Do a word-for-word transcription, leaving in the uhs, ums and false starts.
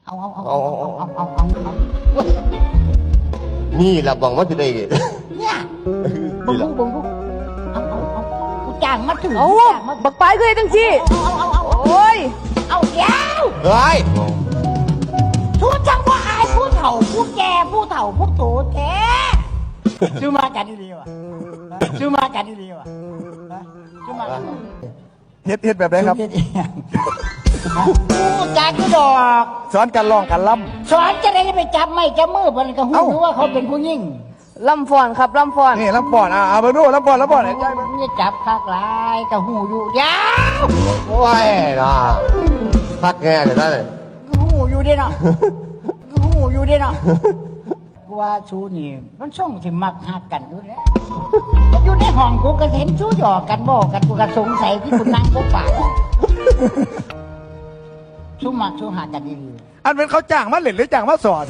เอาเอาเอาเอาเอาเอาเอาเอาเอา นี่ล่ะหวังว่าสิได้ เนี่ย นี่ล่ะ เบิ่งดูเบิ่งดู เอาเอาเอากูจ้างมาถือ เอ้า จ้างมา บักปายคือจังซี่ เอาเอาเอาเอาเอา โอ้ย เอาเดี๋ยว เฮ้ย สูจังว่าอายผู้เฒ่าผู้แก่ผู้เฒ่าผู้โตแท้ ซื้อมากันดีๆว่ะ ซื้อมากันดีๆว่ะ ฮะ ซื้อมากันดีๆ เฮ็ดเฮ็ดแบบไหนครับ เฮ็ดอีหยัง กูจักอยู่ดอก สอนการร้องการล สอนจะได้ไปจับไม้จับมือเพิ่นก็ฮู้ เอ้า อยู่ว่าเขาเป็นผู้หญิง ล่ำฟ้อนครับล่ำฟ้อน ำนี่ลำฟ้อนอ่าเอาเบิ่งดูลำฟ้อนลำฟ้อนให้ใจเบิ่ง นี่จับคักหลายก็ฮู้อยู่เดี๋ยว โอ้ยนะพักแง่เลยนะ ก็ฮู้อยู่เด้เนาะก็ฮู้อยู่เด้เนาะกูว่าสูนี่มันส่งสิมักฮักกันอยู่แล้วอยู่ในห้องกูก็เห็นสูหยอกกันบอกกันกูก็สงสัยที่กูนั่งพบปะกันสูมักสูฮักกันดีๆ อันเป็นเขาจ้างมาเล่นหรือจ้างมาสอน